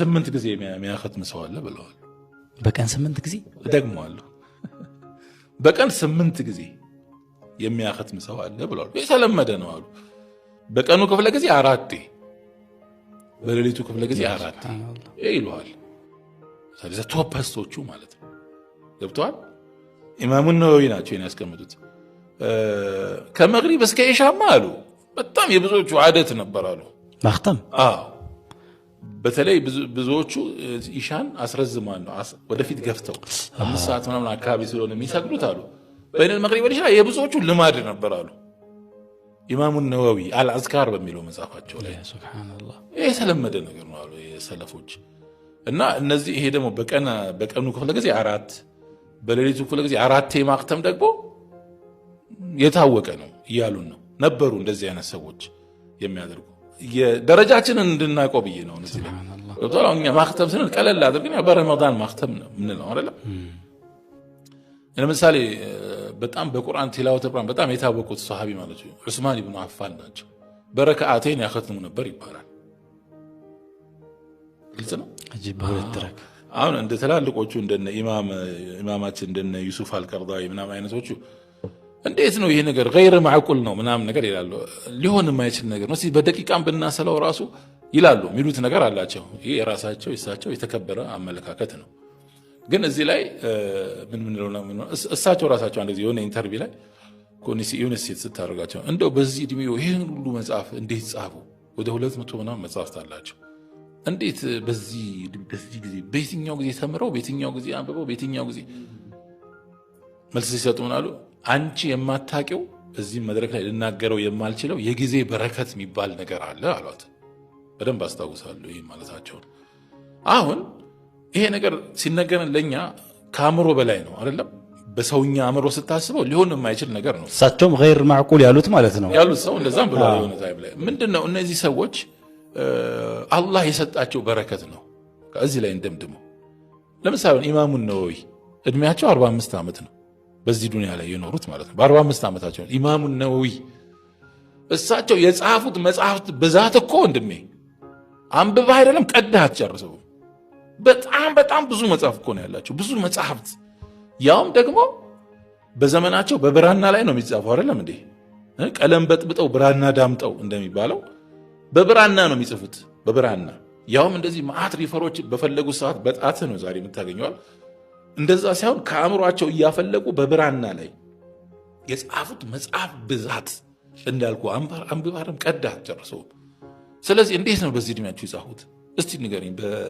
8 ጊዜ የሚያኸትም ሰው አለ ብለዋል። በቀን 8 ጊዜ? እደግመዋለሁ። በቀን 8 ጊዜ የሚያኸትም ሰው አለ ብለዋል። የተለመደ ነው አሉ። በቀኑ ክፍለ ጊዜ 4፣ በሌሊቱ ክፍለ ጊዜ 4 ይለዋል። ስለዚህ toppest ኦቹ ማለት ነው። ገብተዋል። ኢማሙ ነወዊ ናቸው ያስቀምጡት። ከመግሪብ እስከ ኢሻማ አሉ በጣም የብዙዎቹ عادة ነበር አሉ። ማኽተም? አዎ፣ በተለይ ብዙዎቹ ኢሻን አስረዝማን ነው ወደፊት ገፍተው 5 ሰዓት ምናምን አካባቢ ስለሆነ የሚሰግዱት አሉ። بين المغرب والعشاء የብዙዎቹ ልማድ ነበር አሉ። ኢማሙ ነወዊ አልአዝካር በሚለው መጽሐፋቸው ላይ ሱብሃንአላህ ይሄ የተለመደ ነገር ነው አሉ የሰለፎች። እና እነዚህ ይሄ ደግሞ በቀኑ ክፍለ ጊዜ 4፣ በሌሊቱ ክፍለ ጊዜ 4 ማክተም ደግሞ የታወቀ ነው እያሉን ነው። ነበሩ እንደዚህ አይነት ሰዎች የሚያደርጉ። የደረጃችንን እንድናውቀው ብዬ ነው። እዚህ ላይ ገብቶሃል? አሁን እኛ ማክተም ስንል ቀለል አድርገን ያው በረመዳን ማክተም ነው የምንለው አይደለም። ለምሳሌ በጣም በቁርአን ቲላወተ ቁርአን በጣም የታወቁት ሰሃቢ ማለት ነው ዑስማን ኢብኑ አፋን ናቸው። በረከዓቴን ያኸትሙ ነበር ይባላል። ግልጽ ነው። አጂብ በሁለት ረክ አሁን እንደ ትላልቆቹ እንደነ ኢማማችን እንደነ ዩሱፍ አልቀርዳዊ ምናምን አይነቶቹ እንዴት ነው ይሄ ነገር غير معقول ነው ምናምን ነገር ይላሉ። ሊሆን የማይችል ነገር ነው። እስቲ በደቂቃም ብናሰለው ራሱ ይላሉ የሚሉት ነገር አላቸው። ይሄ የራሳቸው የእሳቸው የተከበረ አመለካከት ነው። ግን እዚህ ላይ ምን ምን ነው እሳቸው ራሳቸው አንድ ጊዜ የሆነ interview ላይ የሆነ ሴት ስታደርጋቸው እንደው በዚህ እድሜው ይሄን ሁሉ መጽሐፍ እንዴት ጻፉ? ወደ 200 ምናምን መጽሐፍት አላቸው። እንዴት በዚህ ጊዜ በየትኛው ጊዜ ተምረው በየትኛው ጊዜ አንብበው በየትኛው ጊዜ መልስ ሲሰጡ ምን አሉ? አንቺ የማታውቂው እዚህ መድረክ ላይ ልናገረው የማልችለው የጊዜ በረከት የሚባል ነገር አለ አሏት። በደንብ አስታውሳለሁ ይሄ ማለታቸውን። አሁን ይሄ ነገር ሲነገረን ለኛ ከአእምሮ በላይ ነው አይደለም? በሰውኛ አእምሮ ስታስበው ሊሆን የማይችል ነገር ነው። እሳቸውም غير معقول ያሉት ማለት ነው። ያሉት ሰው እንደዛም ብለዋል። የሆነ time ላይ ምንድነው እነዚህ ሰዎች አላህ የሰጣቸው በረከት ነው። እዚህ ላይ እንደምድመው ለምሳሌ ኢማሙ ነወዊ እድሜያቸው 45 ዓመት ነው በዚህ ዱንያ ላይ የኖሩት ማለት ነው። በ45 ዓመታቸው ኢማሙ ነወዊ እሳቸው የጻፉት መጽሐፍት ብዛት እኮ ወንድሜ አንብበህ አይደለም ቀድተህ አትጨርሰው። በጣም በጣም ብዙ መጽሐፍ እኮ ነው ያላቸው፣ ብዙ መጽሐፍት። ያውም ደግሞ በዘመናቸው በብራና ላይ ነው የሚጻፈው አይደለም እንዴ? ቀለም በጥብጠው ብራና ዳምጠው እንደሚባለው በብራና ነው የሚጽፉት፣ በብራና ያውም እንደዚህ መዓት refer ኦች በፈለጉ ሰዓት በጣት ነው ዛሬ የምታገኘዋል። እንደዛ ሳይሆን ከአእምሯቸው እያፈለቁ በብራና ላይ የጻፉት መጽሐፍ ብዛት እንዳልኩ አንብባርም ቀዳ አትጨርሰውም። ስለዚህ እንዴት ነው በዚህ እድሜያቸው የጻፉት? እስቲ ንገረኝ።